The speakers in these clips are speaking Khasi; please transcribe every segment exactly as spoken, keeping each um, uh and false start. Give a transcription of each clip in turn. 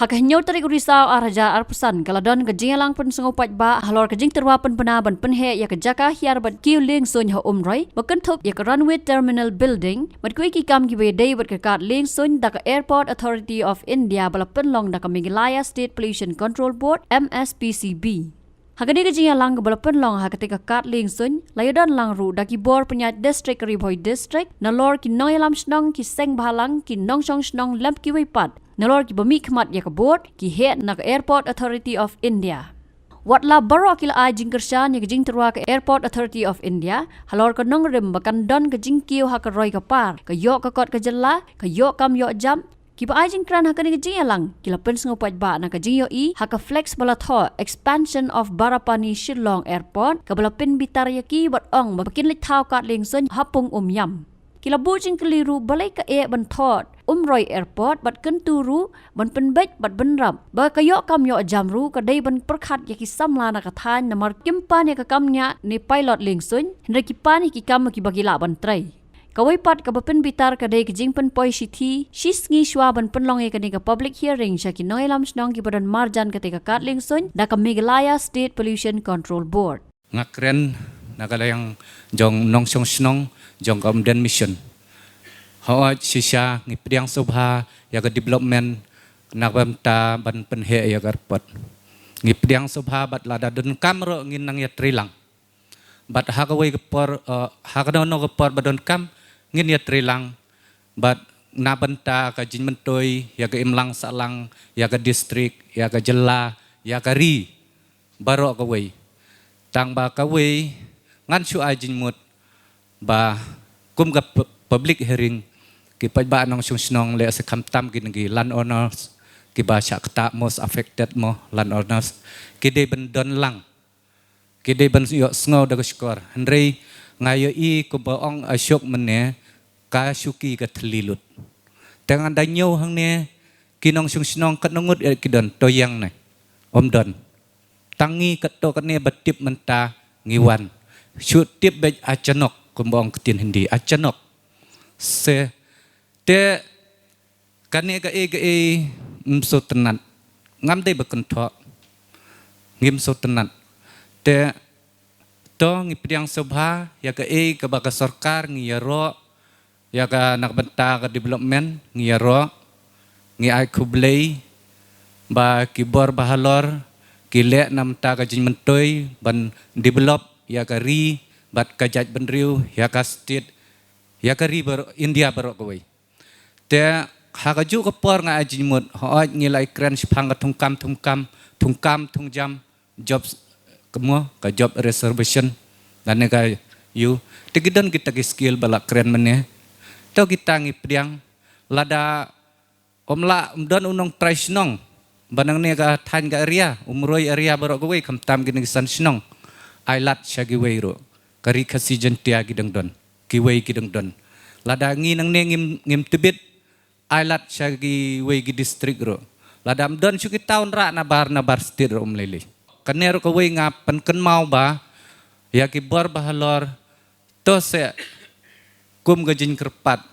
Ha ka hynñiew tarik u Risaw ar hajar arphew san ka la don ka jingïalang pynsngew paidbah halor ka jingtyrwa pynbna ban pynheh ïa ka jaka hiar bad kiew lieng suiñ ha Umroi ba kynthup ïa ka Runway Terminal Building bad kiwei ki kam kiba ïadei bad ka kad lieng suiñ da ka Airport Authority of India ba la pynlong da ka Meghalaya State Pollution Control Board, M S P C B. Ha kane ka jingïalang kaba la pynlong ha katei ka kad lieng suiñ la ïadon lang ruh da ki bor pynïaid district ka Ri Bhoi District, nalor ki nongïalam shnong, ki seng bhalang, ki nongshong shnong lem kiwei pat nalor kiba mihkhmat ïa ka board, ki heh na ka Airport Authority of India. Wat la baroh ki la ai jingkyrshan ïa ka jingtyrwa ka Airport Authority of India halor ka nongrim ba kan don ka jingkiew ha ka roi ka par, ka ïoh ka kot ka jylla, ka ïoh kam ïoh jam. Kiba ai jingkren ha kane ka jingïalang ki la pynsngew paidbah na ka jingïohi ha ka flex ba la thoh Expansion of Barapani Shillong Airport kaba la pynbitar ïa ki bad ong ba kin leit thaw kad lieng suiñ ha Pung Umïam. Ki la buh jingkylli ruh balei ka eh ban thoh Umroi Airport bad kyntu ruh ban pynbeit bad bynrap ba ka ïoh kam ïoh jam ruh ka dei ban pyrkhat ïa ki samla na ka thaiñ namar kim pan ïa ka kam ñiah ne pilot lieng suiñ, hynrei ki pan ïa ki kam kiba ki lah ban trei. Kawei pat kaba pynbitar ka dei ka jingpynpoi shithi shi sngi shuwa ban pynlong ïa kane ka public hearing sha ki nongïalam shnong kiba don marjan katei ka kad lieng suiñ da ka Meghalaya State Pollution Control Board. Nga kren na ka liang jong nongshong shnong jong ka Umden Mission. Hooid shisha ngi pdiang sngewbha ïa ka development na ka bynta ban pynheh ïa ka airport. Ngi pdiang sngewbha bad lada donkam ruh ngin nang ïatreilang. Bad ha kawei ka por, eh, ha kano kano ka por ba donkam ngin ïatreilang. Bad na bynta ka jingmyntoi ïa ka imlang sahlang, ïa ka district, ïa ka jylla, ïa ka ri baroh kawei. Tang ba kawei ngan shu ai jingmut ba kum ka pu-, public hearing, ki paidbah nongshong shnong lehse khamtam ki nang ki landowners, kiba shah ktah most affected mo landowners, ki dei ban don lang. Ki dei ban ïohsngew da ka shkor. Hynrei nga ïohi kumba ong Ashok mynne ka shuki ka thylli lut. Te ngan da ñiew hangne ki nongshong shnong katno ngut eh ki don, to ïeng ne. Ym don. Tang ngi katto katne ba tip mynta ngi wan. Shu tip beit achanok kumba ong ktien Hindi. Achanok. Se te kane kaei kaei ym sngewtynnat. Ngam dei ba kynthoh. Ngim sngewtynnat. Te to ngi pdiang sngewbha ïa kaei kaba ka sorkar ngi ïaroh, ïa ka na ka bynta ka development ngi ïaroh, ngi ai khublei ba ki bor ba halor ki leh na bynta ka jingmyntoi ban develop ïa ka ri bad ka jaitbynriew, ïa ka state, ïa ka ri baroh, India baroh kawei. Te ha kajuh ka por nga ai jingmut, hooid ngi la ïakren shaphang ka thungkam, thungkam, thungkam, thungjam, jobs, ka mo, ka job reservation, lane ka ïu. Te ki don kita ki skill ba la kren mynne. To kita ngi pdiang, lada ym lah, ym don u nongtrai shnong ba nangne ka thaiñ ka area, Umroi area baroh kawei khamtam kine ki san shnong. Ai lad sha kiwei ruh. Ka Ri Khasi Jaiñtia ki dang don. Kiwei ki dang don. Lada ngi nangne ngim, ngim tbit, ai lad sha kiwei ki district ruh. Lada ym don shu ki town rah nabar, nabar state ruh ym lei lei. Kane ruh kawei nga pynkynmaw ba ïa ki bor ba halor, to se kum ka jingkyrpad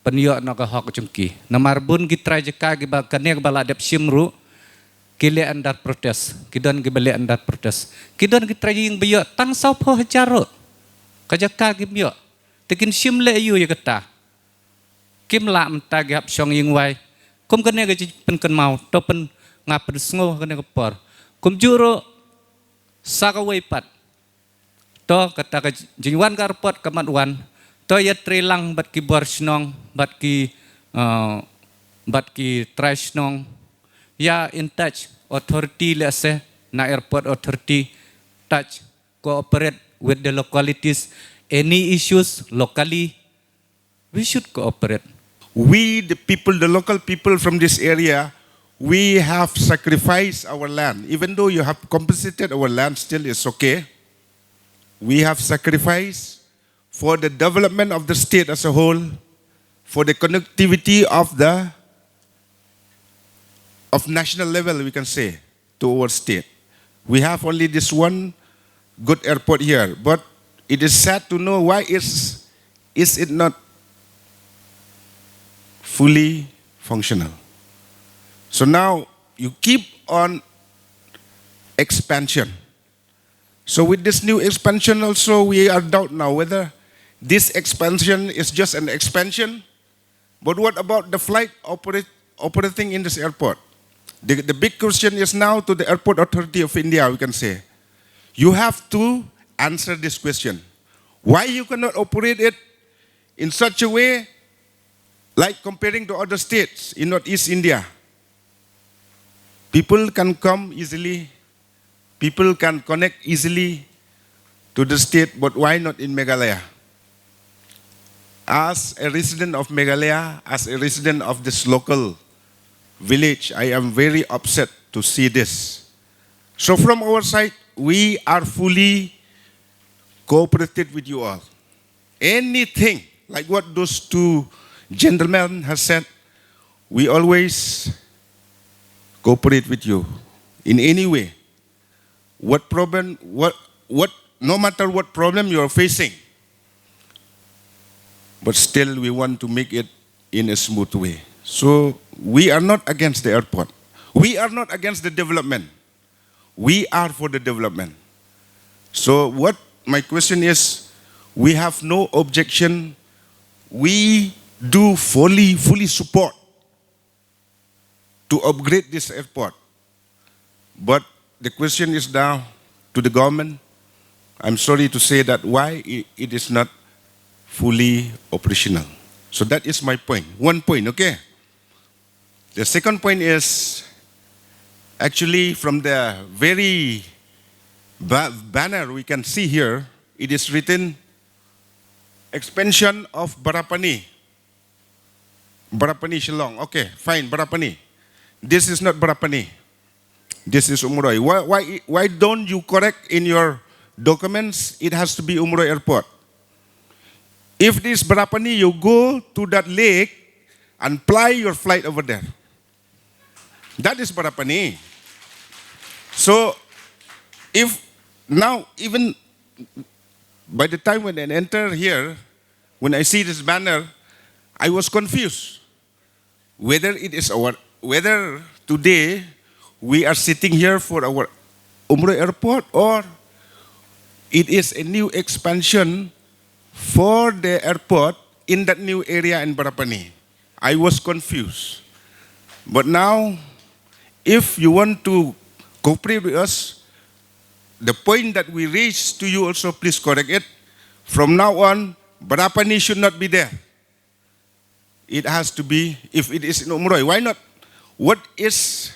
pynïoh noh ka hok jong ki. Namar bun ki trai jaka kiba kane kaba la dep shim ruh ki leh under protest. Ki don kiba leh under protest. Ki don ki trai ïing ba ïoh tang sawphew hajar ruh. Ka jaka kim ïoh. Te kin shim leh aïu ïa kata. Kim lah mynta ki hap shong ïing wai. Kum kane ka jingpynkynmaw, to pyn nga pynsngew ha kane ka por. Kumjuh ruh sa kawei pat. To kata ka jingwan ka airport ka mat wan. To ïatreilang bad ki bor shnong, bad ki, eh, bad ki trai shnong. Ïa in touch authority lehse na airport authority, touch, cooperate with the localities. Any issues locally, we should cooperate. We, the people, the local people from this area, we have sacrificed our land. Even though you have compensated our land, still it's okay. We have sacrificed for the development of the state as a whole, for the connectivity of the, of national level, we can say, to our state. We have only this one good airport here, but it is sad to know why is, is it not fully functional. So now, you keep on expansion. So with this new expansion also, we are doubt now whether this expansion is just an expansion. But what about the flight operate, operating in this airport? The, the big question is now to the Airport Authority of India, we can say. You have to answer this question. Why you cannot operate it in such a way, like comparing to other states in Northeast India? People can come easily, people can connect easily to the state, but why not in Meghalaya? As a resident of Meghalaya, as a resident of this local village, I am very upset to see this. So from our side, we are fully cooperated with you all. Anything like what those two gentlemen have said, we always cooperate with you in any way. What problem, what, what, no matter what problem you are facing, but still we want to make it in a smooth way. So we are not against the airport. We are not against the development. We are for the development. So what my question is, we have no objection. We do fully, fully support to upgrade this airport. But the question is now to the government. I'm sorry to say that why i- it is not fully operational. So that is my point. One point, okay? The second point is actually from the very ba- banner we can see here, it is written expansion of Barapani. Barapani Shillong. Okay, fine, Barapani. This is not Barapani. This is Umroi. Why, why, why don't you correct in your documents it has to be Umroi Airport? If this Barapani, you go to that lake and fly your flight over there. That is Barapani. So, if now, even by the time when I enter here, when I see this banner, I was confused whether it is our, whether today we are sitting here for our Umroi Airport or it is a new expansion for the airport in that new area in Barapani. I was confused. But now, if you want to cooperate with us, the point that we raised to you also, please correct it. From now on, Barapani should not be there. It has to be, if it is in Umroi, why not? What is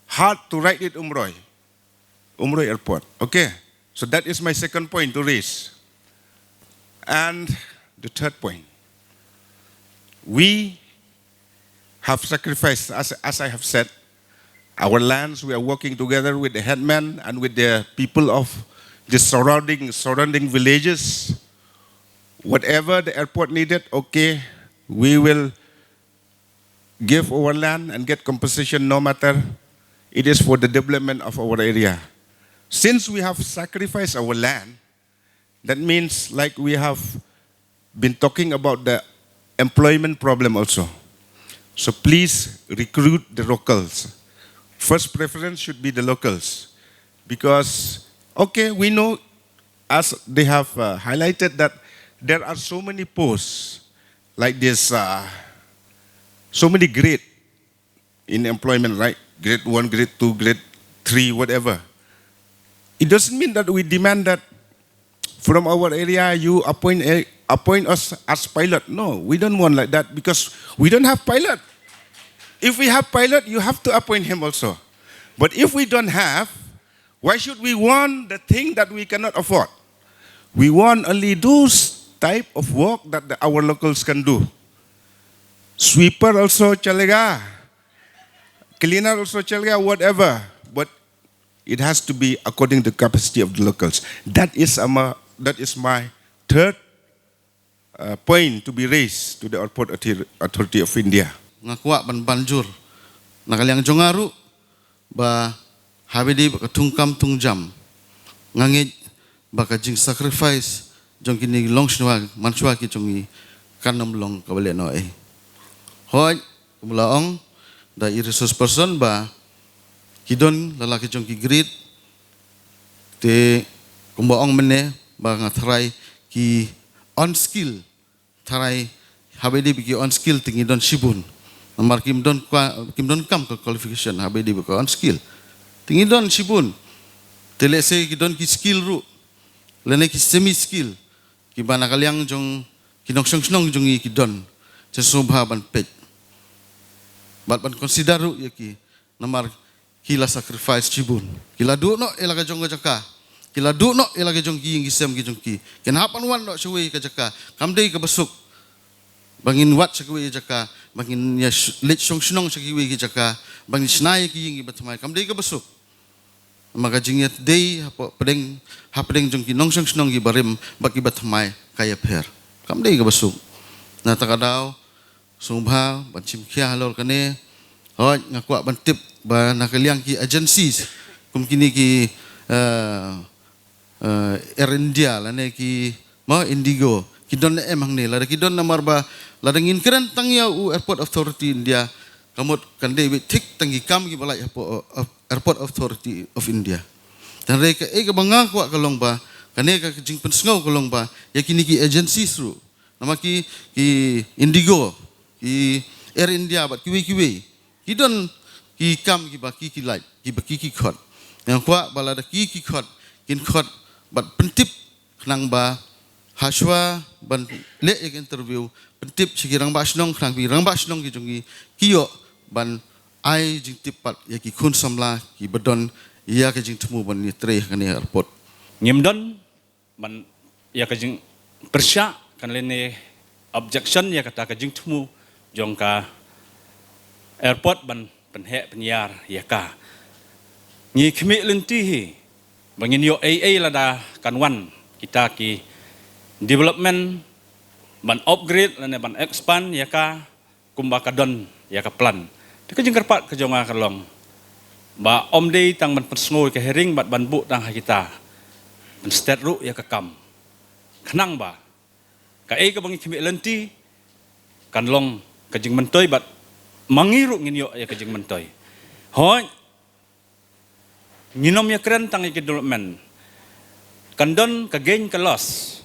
hard to write it Umroi? Umroi Airport. Okay. So that is my second point to raise. And the third point, we have sacrificed, as, as I have said, our lands. We are working together with the headman and with the people of the surrounding, surrounding villages. Whatever the airport needed, okay, we will give our land and get compensation no matter it is for the development of our area. Since we have sacrificed our land, that means like we have been talking about the employment problem also. So please recruit the locals. First preference should be the locals. Because, okay, we know, as they have uh, highlighted, that there are so many posts like this, uh, so many grade in employment, right? Grade one, grade two, grade three, whatever. It doesn't mean that we demand that from our area you appoint a, appoint us as pilot. No, we don't want like that because we don't have pilot. If we have pilot, you have to appoint him also. But if we don't have, why should we want the thing that we cannot afford? We want only those type of work that the, our locals can do. Sweeper also chalega, cleaner also chalega, whatever. But it has to be according to capacity of the locals. That is ama, that is my third uh, point to be raised to the Airport Author- Authority of India. Nga kwah ban banjur na ka liang jong nga ruh ba haba ïadei bad ka thungkam thungjam, nga ngeit ba ka jingsacrifice jong kine ki longshnua manshnua ki jong ngi kan ym long kaba lehnohei. Hooid, kumba la ong da i resource person ba Ki don la la ki jong ki grade. Te kumba ong mynne ba nga tharai ki on skill, tharai haba ïadei bad ki on skill te ngi don shibun. Namar kim don kwa, kim don kam ka qualification haba ïadei bad ka on skill. Te ngi don shibun. Te lehse ki don ki skill ruh, lane ki semi skill, kiba na ka liang jong ki nongshong shnong jong ngi ki don. Te sngewbha ban peit bad ban consider ruh ïa ki. Namar ki la sacrifice shibun. Ki la duh noh ïa la ka jong ka jaka. Ki la duh noh ïa la ka jong ki ïing ki sem ki jong ki. Kin hap ban wan noh shawei ka jaka. Kam dei kaba suk ba ngin wad sha kawei ka jaka, ba ngin ïa sh-, leit shong shnong sha kiwei ki jaka, ba ngin shna ïa ki ïing kiba thymmai. Kam dei kaba suk. Namar ka jingïadei hapdeng, hapdeng jong ki nongshong shnong kiba rim bad kiba thymmai ka ïapher. Kam dei kaba suk. Na kata ka daw, sngewbha ban shim khia halor kane. Hooid, nga kwah ban tip ba na ka liang ki agencies kum kine ki, eh, eh, Air India lane ki, mo, Indigo, ki don ne em hangne? Lada ki don, namar ba lada ngin kren tang ïa u Airport Authority India, ka mut kan dei beit thik tang ki kam kiba lait hapoh, eh, Airport Authority of India. Hynrei kaei kaba nga kwah ka long ba kane ka jingpynsngew ka long ba ïa kine ki agencies ruh, namar ki, ki Indigo, ki Air India bad kiwei kiwei, ki don ki kam kiba ki, ki lait, kiba ki, ki khot. Nga kwah ba lada ki, ki khot, kin khot bad pyntip, khnang ba hashwa ban leh ïa ka interview, pyntip sha ki rangbah shnong, khnang ba ki rangbah shnong ki jong ngi ki ïoh ban ai jingtip pat ïa ki khun samla kiba don ïa ka jingthmu ban ïatrei ha kane ka airport. Ngim don ban ïa ka jingpyrshah, kan lane objection ïa kata ka jingthmu jong ka airport ban pynheh pynïar ïa ka. Ngi khmih lynti hi ba ngin ïoh ei ei lada kan wan kita ki development ban upgrade lane ban expand ïa ka kumba ka don ïa ka plan. Te ka jingkyrpad ka jong nga ka long ba ym dei tang ban pynsngew ïa ka hearing bad ban buh tang ha kita, pynstet ruh ïa ka kam. Khnang ba kaei kaba ngi khmih lynti kan long ka jingmyntoi bad ma ngi ruh ngin ïoh ïa ka jingmyntoi. Hooid, ngin ym ïakren tang ïa ki development. Kan don ka gain ka loss.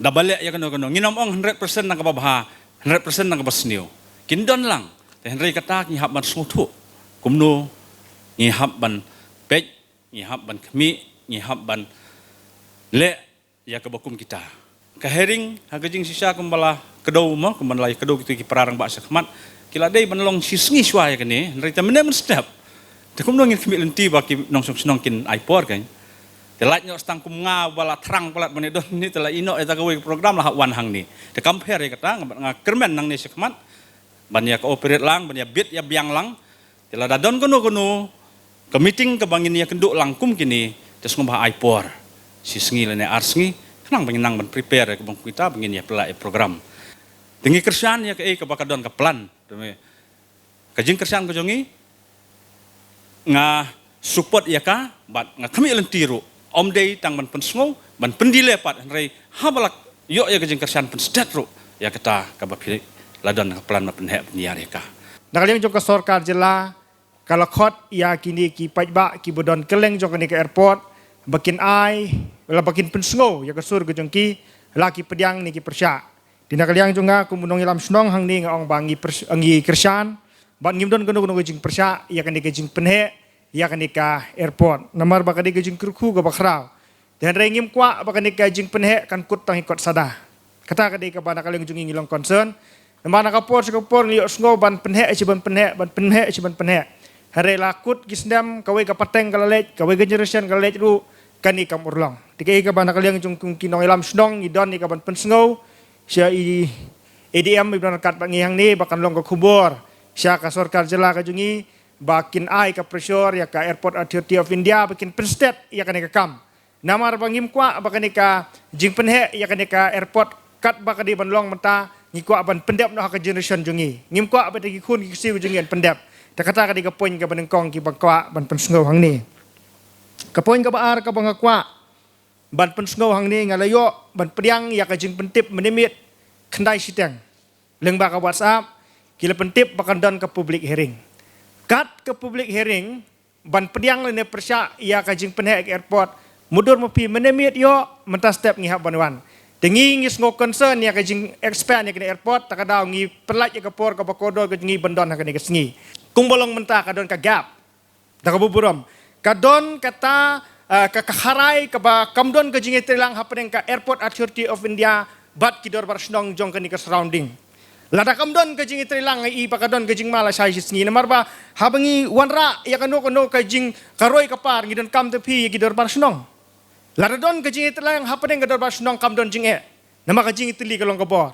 Da ba leh ïa kano kano, ngin ym ong hundred percent na kaba bha, hundred percent na kaba sniew. Kin don lang. Te hynrei kata ngi hap ban sngewthuh kumno ngi hap ban peit, ngi hap ban khmih, ngi hap ban leh ïa kaba kum kita. Ka hearing ha ka jingshisha kumba la kdew mo, kumba la kdew kita ki para rangbah shakhmat, ki la dei ban long shi sngi shuwa ïa kane, hynrei te mynne mynstep te kumno ngin khmih lynti ba ki nongshong shnong kin ai por kan. Te lait noh tang kum nga ba la thrang palat ban ïadon ne, te la ïeh noh ïa kawei ka program la hap wan hangne. Te kam pher ïa kata, nga, nga kyrmen nangne shakhmat ban ïa cooperate lang, ban ïa bit ïa biang lang. Te lada don kano kano ka meeting kaba ngin ïakynduh lang kum kine, te sngewbha ai por shi sngi lane ar sngi, khnang ba ngin nang ban prepare ïa kaba kum kita ba ngin ïa pynlait ïa program. Te ngi kyrshan ïa kaei kaba ka don ka plan. Te me, ka jingkyrshan ka jong ngi, nga support ïa ka bad nga khmih lynti ruh. Ym dei tang ban pynsngew, ban pyndelay pat, hynrei haba la ïoh ïa ka jingkyrshan pynstet ruh ïa kata kaba phi la don ka plan ban pynheh pynïar ïa ka. Na ka liang jong ka sorkar jylla, ka la khot ïa kine ki paidbah kiba don kylleng jong kane ka airport ba kin ai, la ba kin pynsngew ïa ka sur ka jong ki, la ki pdiang ne ki pyrshah. Te na ka liang jong nga kum u nongïalam shnong hangne, nga ong ba ngi pyrs-, ngi kyrshan bad ngim don kano kano ka jingpyrshah ïa kane ka jingpynheh ïa kane ka airport. Namar ba ka dei ka jingkyrkhu kaba khraw. Te hynrei ngim kwah ba kane ka jingpynheh kan kut tang hi kot sada. Kata ka dei kaba na ka liang jong ngi ngi long concern. Namar na ka por sha ka por ngi ïohsngew ban pynheh shi ban pynheh, ban pynheh shi ban pynheh. Hynrei la kut ki snem, kawei ka pateng ka la leit, kawei ka generation ka la leit ruh, kane kam urlong. Te kaei kaba na ka liang jong ki nongïalam shnong ngi don ïa ka ban pynsngew sha i A D M iba don ryngkat bad ngi hangne ba kan long ka khubor sha ka sorkar jylla ka jong ngi ba kin ai ka pressure ïa ka Airport Authority of India ba kin pynstet ïa kane ka kam. Namar ba ngim kwah ba kane ka jingpynheh ïa kane ka airport katba ka dei ban long mynta, ngi kwah ban pyndep noh ha ka generation jong ngi. Ngim kwah ba ki khun ki ksiew jong ngi yn pyndep. Te kata ka dei ka point kaba nyngkong kiba kwah ban pynsngew hangne. Ka point kaba ar kaba nga kwah ban pynsngew hangne, nga la ïoh ban pdiang ïa ka jingpyntip mynmiet khyndai shiteng lyngba ka WhatsApp, ki la pyntip ba kan don ka public hearing. Kat ka public hearing, ban pdiang lane pyrshah ïa ka jingpynheh ka airport. Mutdur ma phi mynne miet ïoh, mynta step ngi hap ban wan. Te ngi ngi sngew concern ïa ka jing expand ïa ka airport, ta ka daw ngi pyllait ïa ka por kaba kordor ka jong ngi ban don ha kane ka sngi. Kumba long mynta ka don ka gap. Da kaba burom. Ka don kata, eh, ka, ka kharai kaba kam don ka jingïatreilang hapdeng ka Airport Authority of India bad ki dorbar shnong jong kane ka surrounding. Lada kam don ka jingïatreilang, i ba ka don ka jingma lashai shi sngi, namar ba haba ngi wanrah ïa kano kano ka jing ka roi ka par, ngi donkam te phi ïa ki dorbar shnong. Lada don ka jingïatreilang hapdeng ka dorbar shnong, kam don jingeh. Namar ka jingïatylli ka long ka bor.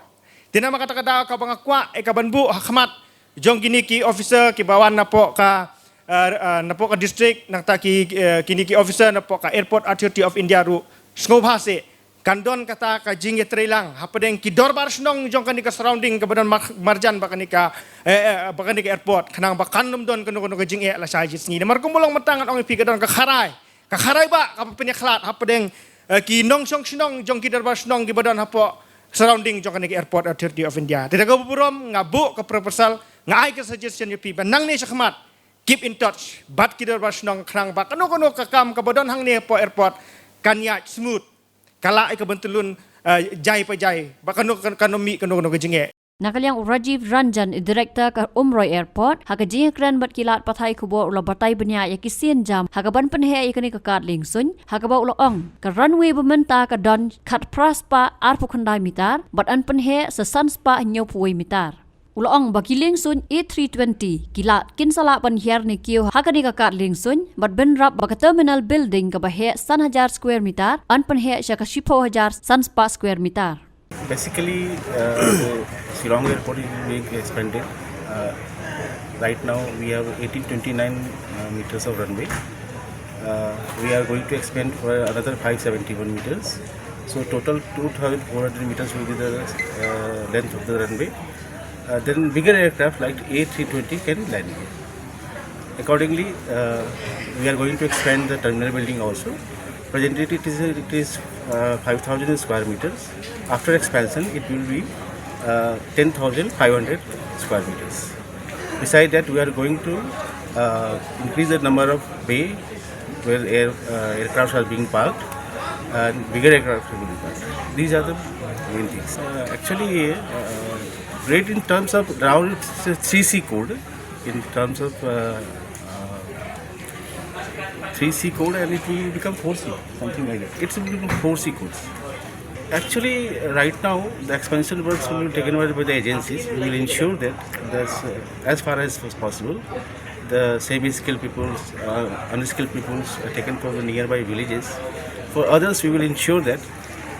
Te namar kata ka daw kaba nga kwah, eh, ka ban buh ha khmat jong kine ki officer kiba wan napoh ka, eh, eh, napoh ka district, nangta ki, eh, kine ki officer napoh ka Airport Authority of India ruh, sngewbha seh kan don kata ka jingïatreilang hapdeng ki dorbar shnong jong kane ka surrounding kaba don mar-, marjan bad kane ka, eh, eh, bad kane ka airport, khnang ba kan ym don kano kano ka jingeh lashai shi sngi. Namar kumba long mynta ngan ong ïa phi, ka don ka kharai. Ka kharai ba kaba pynïakhlad hapdeng, eh, ki nongshong shnong jong ki dorbar shnong kiba don hapoh surrounding jong kane ka Airport Authority of India. Te da kaba burom nga buh ka proposal, nga ai ka suggestion ïa phi ba nangne shakhmat keep in touch bad ki dorbar shnong, khnang ba kano kano ka kam kaba don hangne hapoh airport kan ïaid smooth. Ka lah ïa ka ban tylli, eh, jai pa jai, ba kano kan, kan ym mih kano kano ka jingeh. Na ka liang u Rajiv Ranjan, i Director ka Umroi Airport, ha ka jingïakren bad ki lad pathai khubor u la batai bniah ïa ki sienjam ha ka ban pynheh ïa kane ka kad liengsuiñ, ha kaba u la ong ka runway ba mynta ka don khatphra spah arphew khyndai mitar, bad yn pynheh sa san spah hynñiewphew wei mitar. U la ong ba ki liengsuiñ A three twenty ki lad kin sa lah ban hiar ne kiew ha kane ka kad liengsuiñ, bad bynrap ba ka terminal building kaba heh san hajar square mitar yn pynheh sha ka shiphew hajar san spah square mitar. Basically, uh, the Shillong airport is being expanded. Uh, right now, we have eighteen twenty-nine uh, meters of runway. Uh, we are going to expand for another five seventy-one meters. So total two thousand four hundred meters will be the uh, length of the runway. Uh, then bigger aircraft like A three twenty can land here. Accordingly, uh, we are going to expand the terminal building also. Presently, it is, it is uh, five thousand square meters. After expansion, it will be uh, ten thousand five hundred square meters. Beside that, we are going to uh, increase the number of bay where air, uh, aircraft are being parked and bigger aircraft are being parked. These are the main things. Uh, actually, uh, rate in terms of ground, it's a three C code. In terms of uh, uh, three C code, and it will become four C, something like that. It will become four C codes. Actually, right now, the expansion works will be taken over by the agencies. We will ensure that there's, uh, as far as possible, the semi-skilled peoples, uh, unskilled peoples are taken from the nearby villages. For others, we will ensure that,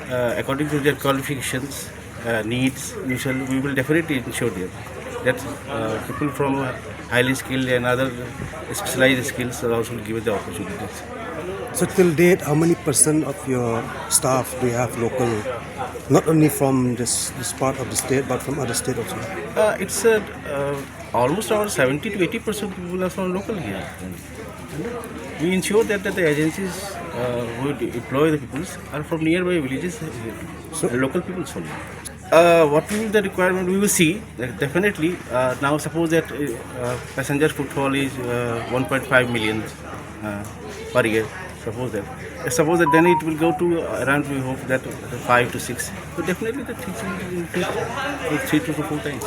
uh, according to their qualifications, uh, needs, we shall, we will definitely ensure that, that uh, people from highly skilled and other specialized skills are also given the opportunities. So till date, how many percent of your staff do you have local, not only from this, this part of the state, but from other state also? Uh, it's uh, uh, almost around seventy to eighty percent people are from local here. We ensure that, that the agencies uh, who de- employ the peoples are from nearby villages, so, local peoples only. Uh, what will be the requirement? We will see. That definitely, uh, now suppose that uh, passenger footfall is uh, one point five million uh, per year. Suppose that. Uh, Suppose that then it will go to around, we hope that five to six. So definitely the things will increase with three to four times.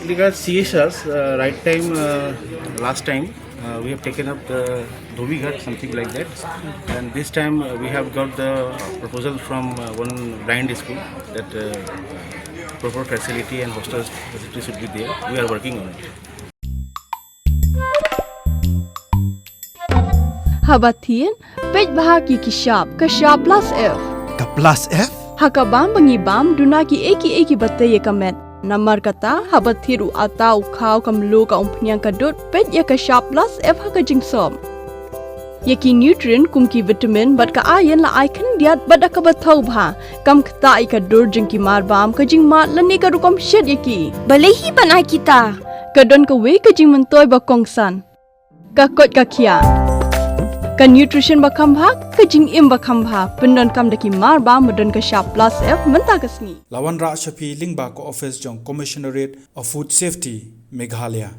Regards C S Rs, uh, right time, uh, last time, uh, we have taken up the Dhobi Ghat, something like that. And this time uh, we have got the proposal from uh, one blind school that uh, proper facility and hostel facility should be there. We are working on it. Haba thied, peit bha ki ki shap, ka shap plus F. Ka plus F? Ha ka bam ba ngi bam, duna ki ei ki ei ki ba tei ïa ka met. Namar kata, haba thied u ata u khaw ka mluh ka umphniang ka dud, peit ïa ka shap plus F ha ka jingsop. Ïa ki nutrient kum ki vitamin bad ka iron la ai khyndiat bad da kaba thaw bha. Kam ktah ïa ka dur jong ki mar bam, ka jingmad lane ka rukom shet ïa ki. Balei hi ban ai kita? Ka don kawei ka jingmyntoi ba kongsan. Ka koit ka khiah. Ka nutrition ba kham bha, ka jingim ba kham bha. Pyndonkam da ki mar bam ba don ka shap plus F mynta ka sngi. La wanrah sha phi lyngba ka office jong Commissionerate of Food Safety, Meghalaya.